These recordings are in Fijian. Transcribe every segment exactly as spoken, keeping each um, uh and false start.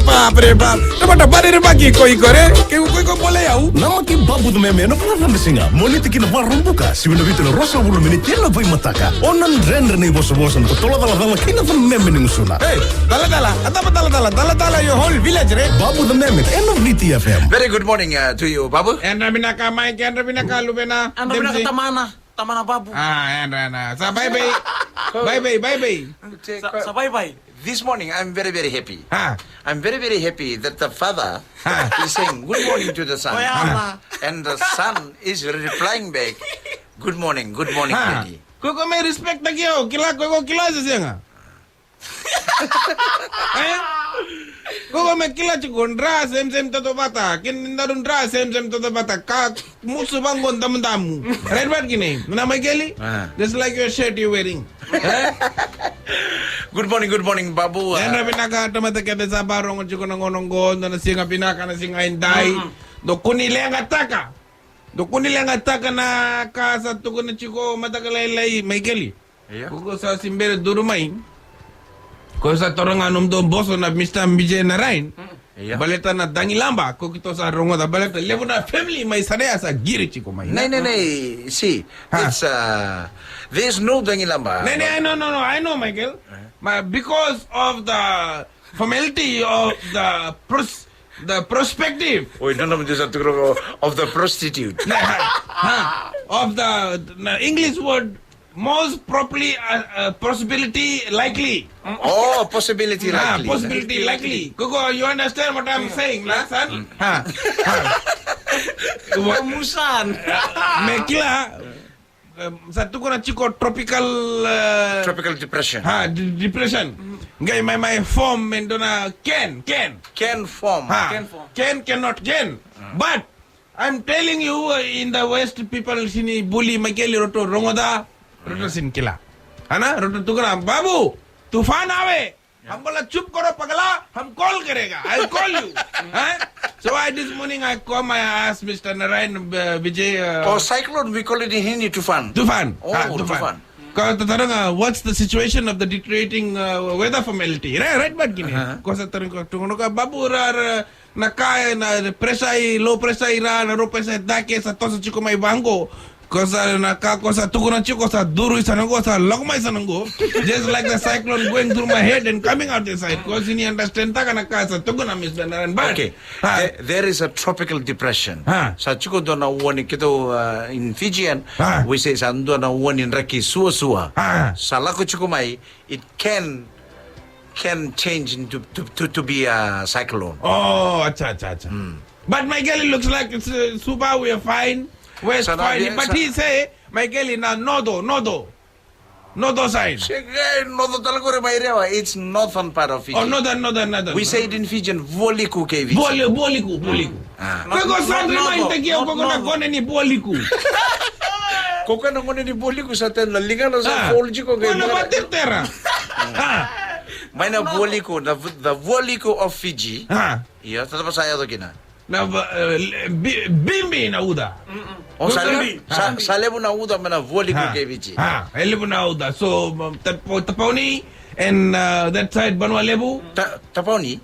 Bap re bap. Tamata bari re baki ko iko re. Ke ko iko bole yau. Namaki Babu the Meme ena vakacadasiga. Moniti ki na Vakaraubuka. Sivi na vitu na ruasagavulu miniti ena veimataka. O na dredre na ivosavosa, na totolo calacala kei na cameme ni gusuna. Hey, daladala. A cava daladala? Daladala your whole village, re? Babu the Meme ena Viti F M. Very good morning, uh, to you, Babu. Yadra vinaka, Mike. Yadra vinaka, Luvena. Yadra vinaka, Dempsey. Tamana. Tamana Babu. Ah, yadra na. Sa bye bye. Bye bye, bye bye. Sa, sa bye bye. This morning, I'm very, very happy. Ha. I'm very, very happy that the father Ha. is saying good morning to the son. Oya, Ha. ma. And the son is replying back, "Good morning, good morning, Ha. Daddy." Ko iko me respect taki au, kila ko iko kila se sega. Eh? Ko iko me kila tiko dra same same tautauvata. Kina daru dra same same tautauvata. Ka musu vaqo damudamu. Right, but kina. Na Maikeli? Ah. Just like your shirt you're wearing. Eh? Good morning, good morning, Babu. Ah. Yadra vinaka tamata kece sa vakarorogo tiko na gauna qo, dua na siga vinaka na siga edai. Mm. Dou kua ni leqataka. Dou kua ni leqataka na ka sa tukuna tiko mataka lailai, Maikeli. Io. Ko iko sa se bera duru mai. Ko sa taura ga nomudou boso na Mister B J Narain. Io. Baleta na dagilaba, ko keitou sa rogoca baleta levu na family mai Sara ya sa qiri tiko mai. Nei, nei, nei. See, Ha. it's, uh, there's no dagilaba. Nei, nei, I know, no, no, I know, Michael. Eh. Ma, because of the formality of the pros-, the perspective. Oi, no, no, this is of the prostitute. Ha, ha. Of the, na English word, most probably, uh, uh, possibility likely. Oh, possibility Ah, likely. possibility likely. Koko, you understand what I'm saying, na, son? Ha, ha. Musan. Me kila, um, sa tukuna tiko tropical, uh, Tropical depression. Ha, de-, depression. Qai mai mai form me dua na can, can. Can form. Ha, Can form. can, cannot can. But I'm telling you, uh, in the West, people sini buli Maikeli, roto rogoca, roto sini kila. Ana, roto tukuna, Babu, tufan ave. Hum bola chup karo pagla, hum call karega. I'll call you. Huh? So I, this morning I call, I ask Mister Narayan, uh, Vijay, uh, Oh, cyclone, we call it in Hindi, tufan. Tufan. Oh, Ah, tufan. tufan. Ko sa taroga, what's the situation of the deteriorating, uh, weather formality? Right, right, but kini. Uh-huh. Ko sa taroga, tukuna ka, Babu, ra, ra, na ka e na pressure i, low pressure i ra, na low pressure e dake, sa toso tiko mai vaqo. Ko sa na ka, ko sa tukuna tiko, sa duru i sa na qo, sa lako mai sa na qo. Just like the cyclone going through my head and coming out the side. Ko sini understand taka na ka sa tukuna Mister Narayan. But, Okay. Ha. There, there is a tropical depression. Ha. Sa tiko dua na warning keitou, uh, in Fijian, Ha. we say sa dua na warning draki suasua. Ha. Sa lako tiko mai, it can, can change into, to, to, to be a cyclone. Oh, acha, acha, acha. Mm. But Maikeli looks like it's, uh, super, we are fine. We're Sana fine. dia, But sa- he say, Maikeli na nodo, nodo. Nodo side. Sega, nodo tale qori mai Rewa. It's northern part of Fiji. Oh, northern, northern, northern. We say it in Fijian, vualiku kei Viti. Vuali-, vualiku, vualiku. Ah. Ko iko sa Not, not, remind not, taki au not, ko na not. gone ni vualiku. Ko ko na gone ni vualiku sa tena ligana sa Ah. fold tiko Ko na mara. batetera. Ah. Mai na vualiku, na v-, the vualiku of Fiji. Ah. Ia, tata pa sa yaco kina. Na va-, eh, le-, bi-, bimbi na uca. O sa Bimbi. levu, sa, Ah. sa levu na uca mai na vualiku Ha. kei Viti. Ha, e levu na uca. So, um, Tap-, Tapauni and, uh, that side Vanua Levu. Ta-, Tapauni?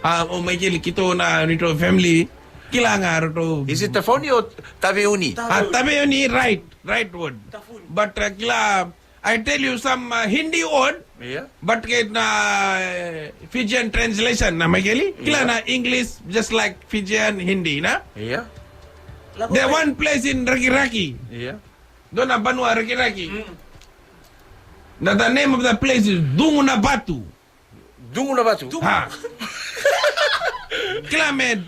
Ah, o Maikeli keitou na neitou family. Kila ga roto. Is it Tafauni or Taveuni? Ah, Taveuni, right, right word. Tafuni. But, uh, kila, I tell you some, uh, Hindi word, Ia. but kei na, uh, Fijian translation na Maikeli. Kila Ia. na English, just like Fijian Hindi, na? Ia. The one place in Rakiraki. Ia. Dua na vanua Rakiraki. Mm. Na, the name of the place is Dungunavatu. Dungunavatu? Ha. Kila me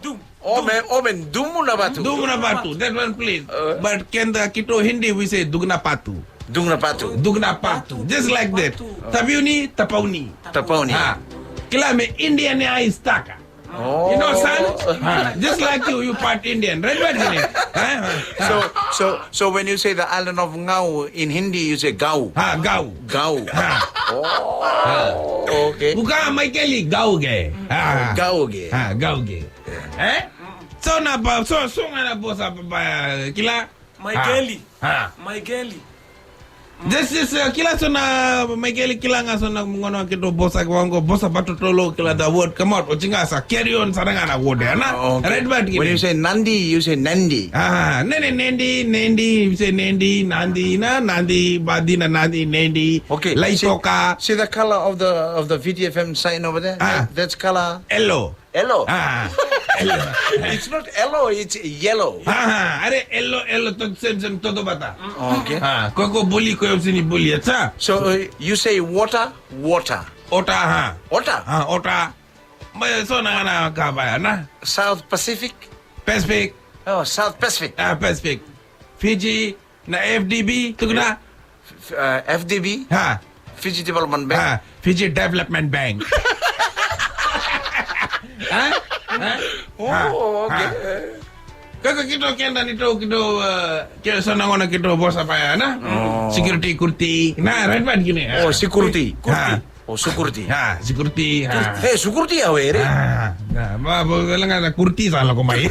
Dum. O me, o me Dungunavatu. Dungunavatu, that one place. Uh. But keda keitou Hindi, we say Dugnapatu. Dungunavatu. Dugnapatu. Just like that. Patu. Taveuni, Tapauni. Tapauni. Ha. Kila me Indian ya is taka. Oh. You know, son? Ha. Just like you, you part Indian. Right, right, right. Ha, ha, ha. So, so, so when you say the island of Ngau in Hindi, you say Gau. Ha, Gau. Gau. Ha. Oh, okay. Buka Maikeli, Gau ke. Ha. Gau ke. Ha, Gau ke. Eh? So na ba, so, so nga na bosa ba, ba, kila? Maikeli. Ha. Maikeli. This is, uh, kila so na, Michael, kila ga so na gauna keitou vosa vaqo, vosa vatotolo, kila the word come out. Oti ga sa carry on sara ga na word, ana? Oh, okay. Right, but when you say Nandi, you say Nandi. Ah, nene, Nandi, Nandi, you say Nandi, Nandi, na, Nandi, Badina, Nandi, Nandi. Okay, see, Laitoka. See the color of the, of the V T F M sign over there? Ah. That, that's color. Yellow. Yellow. Ah, yellow. It's not yellow, it's yellow. Ah, are yellow, yellow, to same, same, toto vata. Okay. Ah, ko ko boli, ko sini boli, acha. So, uh, you say water, water. Ota, ha. Ota? Ah, ota. Mai so na, na ka vaya, na? South Pacific. Pacific. Oh, South Pacific. Ah, Pacific. Fiji, na F D B, tukuna? F-, uh, F D B? Ha. Fiji Development Bank. Ha, Fiji Development Bank. Ha? Ha? Oh, ha, okay. Ha. Kaka keitou keda ni tou keitou, uh, ke so na gauna keitou vosa vaya, na? Oh. Security, kurti. Na, right, right, kina. Oh, security. Ha. Kurti. O sukurti. Ah, sukurti, ah. Hey, sukurti ya, were. Ah, ah, ma, bo, langa na kurti sa lako mai.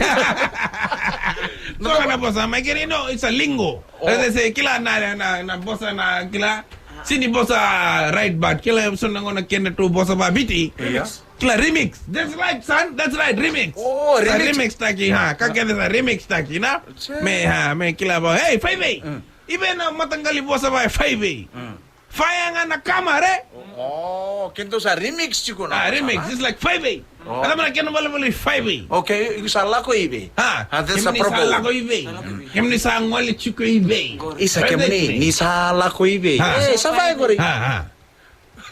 So, na vosa mai kere, no, it's a lingo. Oh. As I say, kila na, na, na vosa na, kila. Sini vosa right, but kila so na gauna kena tu vosa ba biti. Yes. Kila remix. That's right, son. That's right, remix. Oh, sa remix. Remix taki, ha. Ka kena sa remix taki, na? Sure. Me, ha, me kila ba. Hey, five A. Mm. Even na mataqali vosa ba five A. Mm. Fire ga na kama, re? Oh, keitou sa remix tiko na. Ah, remix. It's like five A. Oh. Ata mana kena valevale five A. Okay, iko sa lako i vei? Ah, ah, that's a problem. Kemuni sa lako i vei? Kemuni sa gole tiko i vei? Isa, kemuni, ni sa lako i vei? Ah. Eh, sa fai kori. Ah, ah.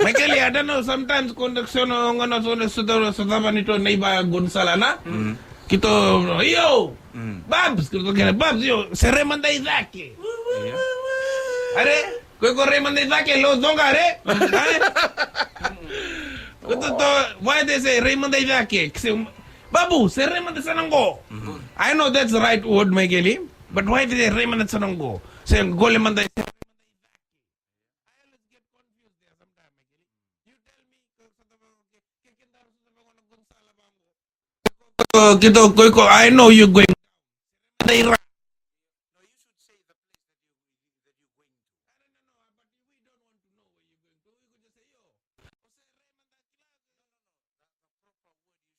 Michael, I don't know, sometimes conduction, o gona so na sotava, sotava ni to neighbor Gonzalo, na? Mm. Keitou, yo! Mm. Babs, keitou kena, Babs, yo, sere mada i cake. Yeah. Are? Ko iko rei mada i cake, lo coqa, are? Are? Ko to, to, why they say rei mada i cake? Kese, Babu, se rei mada sa na qo. Mm. I know that's the right word, Michael, but why they say rei mada sa na qo? Se gole mada i cake. Keitou, ko iko, I know you going.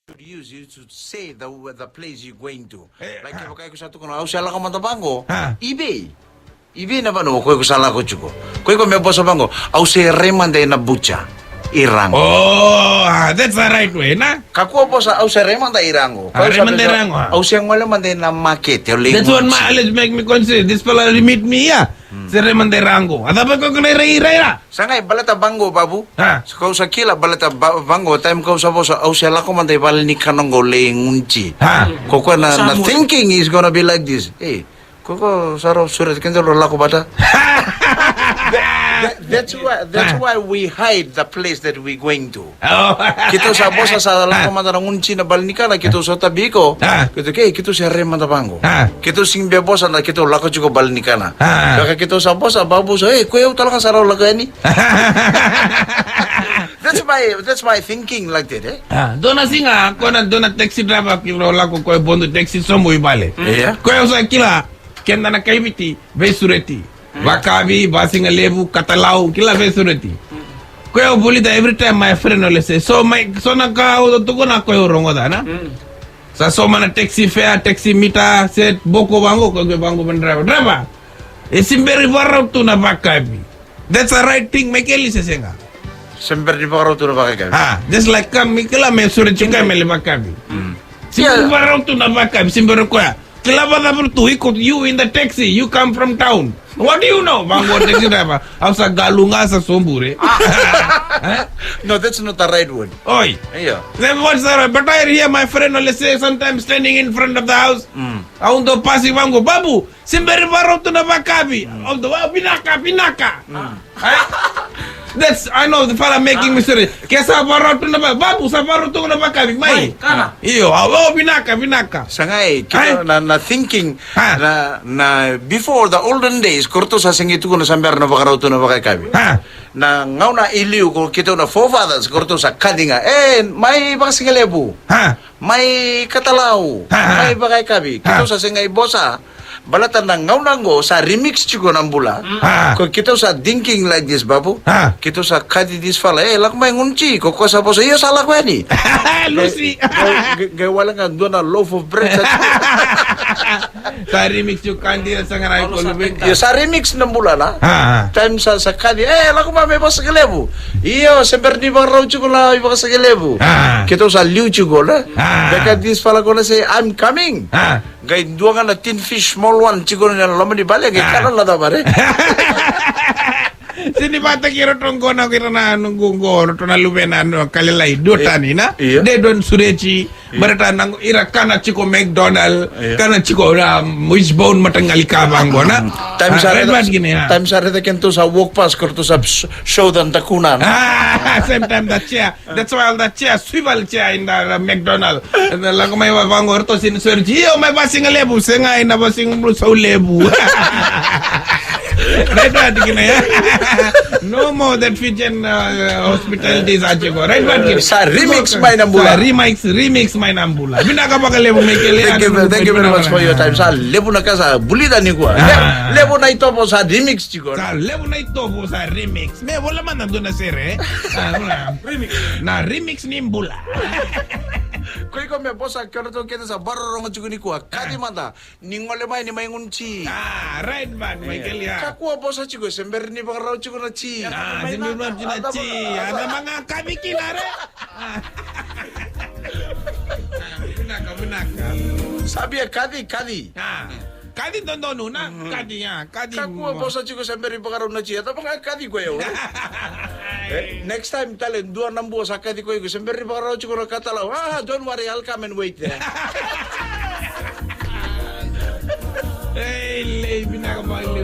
Should use, you should say the, the place you going to. Eh, like, ah, kevaka iko sa tukuna, au se lako mada vaqo. Ah. I vei? I vei na vanua ko iko sa lako tiko? Ko iko me vosa vaqo, au se rei mada ina buca i Rago. Oh, ah, that's the right way, na? Kakua vosa, au se rei mada i Rago. Ah, rei mada i Rago, ah. Au se gole mada ina makete, au lai guci. That's what my, let's make me consider. This fella will meet me here. Hmm. Se rei mada i Rago. A cava ko iko na rei, rei ra? Sa qai baleta vaqo, Babu. Ah. Kau sa kila baleta ba-, vaqo, time kau sa vosa, au se lako mada i vale ni kana qo lai guci. Ah. Ko koya na, na thinking is gonna be like this. Hey, Koko, sa rau sureti, keda rau lako vata. That, that, that's why, that's why we hide the place that we going to. Oh. Keitou sa vosa sa lako mada na gunu tina bale ni kana, keitou sa tabi iko. Ah. Keitou ke, keitou sa rei mada vaqo. Ah. Keitou sega ni bau vosa na keitou lako tiko bale ni kana. Ah. Beka keitou sa vosa, bau vosa, e, ko au tale ga sa rau lako yani. That's my, that's my thinking like that, eh? Ah, dua na siga, ko na dua na taxi driver, keitou lako ko e vodo taxi sobu i vale. Ia. Ko au sa kila, keda na kai Viti, veisureti. Mm. Vakavi, vasigalevu, katalau, kila veisureti. Mm. Ko au volita every time my friend always say, so mai, so na ka au tukuna ko au rogoca, na? Mm. Sa sauma na taxi fare, taxi meter, se boko vaqo, ko ke vaqo vei driver. Driver, e se bera ni vakarau tu na vakavi. That's the right thing, Michael, se sega? Se bera ni vakarau tu na vakavi. Ah, just like ka me kila me sureti ka me lai vakavi. Mm. Se bera ni vakarau tu na vakavi, se bera koya. Kila vacava tu, iko, you in the taxi, you come from town. What do you know? Vaqo taxi driver, au sa galu ga sa sobu re. Eh? No, that's not the right word. Oi. Io. Then what's the right? But I hear my friend always say sometimes standing in front of the house. Mm. Au dau pasi vaqo, Babu, se bera ni vakarau tu na vakavi. Mm. Au dau, "Wow, vinaka, vinaka." Mm. Eh? That's, I know the fella making me sorry. Ke sa vakarau tu na va-, Babu, sa vakarau tu na vakavi. Mai. Mai, kana. Io, au, "Oh, vinaka, vinaka." Sa qai, keitou na, na thinking, na, na, before the olden days, ko ratou sa sega ni tukuna sa bera na vakarau tu na vakavi. Na gauna i liu ko keitou na forefathers, ko ratou sa kadiga. E, mai vakasigalevu. Mai Katalau, mai Vakaikavi. Keitou sa sega i vosa. Baleta na gauna qo sa remix tiko na bula. Ko keitou sa thinking like this, Babu. Keitou sa kaci this fala, e, lako mai Gunji, ko koya sa vosa, io, sa lako yani. Lusi. Qai wale ga dua na loaf of bread sa tiko. Sa remix tiko, kadi sa qara i kolu vei. Io, sa remix na bula na. Time sa, sa kaci, e, lako mai me vosa ke levu. Io, se bera ni vakarau tiko na i vakasakelevu. Keitou sa liu tiko na. Beka this fala qo na se, I'm coming. Qai dua ga na tin fish small one tiko na loma ni vale, qai kana na cava re. Se ni vata kei ratou qo na, kei na noqu qo, ratou na luvena na Kalelai, dua tani na. Io. De dua na sureti. Baleta na ira kana tiko McDonald, kana tiko na wishbone, mataqali ka vaqo na. Time sa raica, time sa raica keitou sa walk past, keitou sa show them the kuna. Same time that chair. That's why all that chair, swivel chair in the, the McDonald. Lako mai vaqo, ratou sini sureti. Io, mai vasigalevu, sega ina vasigalevu, sau levu. Right, right, kina ya. No more that Fijian, uh, hospitality sa tiko. Right, right, kina. Sa remix mai na bula. Sa remix, remix mai na bula. Vinaka vakalevu, Michael. Thank you, thank you very much for your time. Sa levu na ka sa vulica nikua. Levu na itovo sa remix tiko. Sa levu na itovo sa remix. Me vola mada dua na sere. Remix. Na remix ni bula. Ko iko me vosa, kei ratou kece sa vakarorogo tiko nikua. Kaci mada. Ni gole mai ni mai Gunji. Ah, right, man, Michael, ya. Kakua vosa tiko, se bera ni vakarau tiko na ji. Ah, se bera ni vakarau tiko na ji. Ada manga kaci kina re. Vinaka, vinaka. Sabia kaci, kaci. Ah, kaci dodonu na, kaci, ya, kaci. Kakua vosa tiko, se bera ni vakarau na ji. Ada manga kaci ko ya. Eh, next time tale dua na bua sa kaci ko iko, se bera ni vakarau tiko na Katalau. Ah, don't worry, I'll come and wait there. Ei, lei, vinaka vakalevu.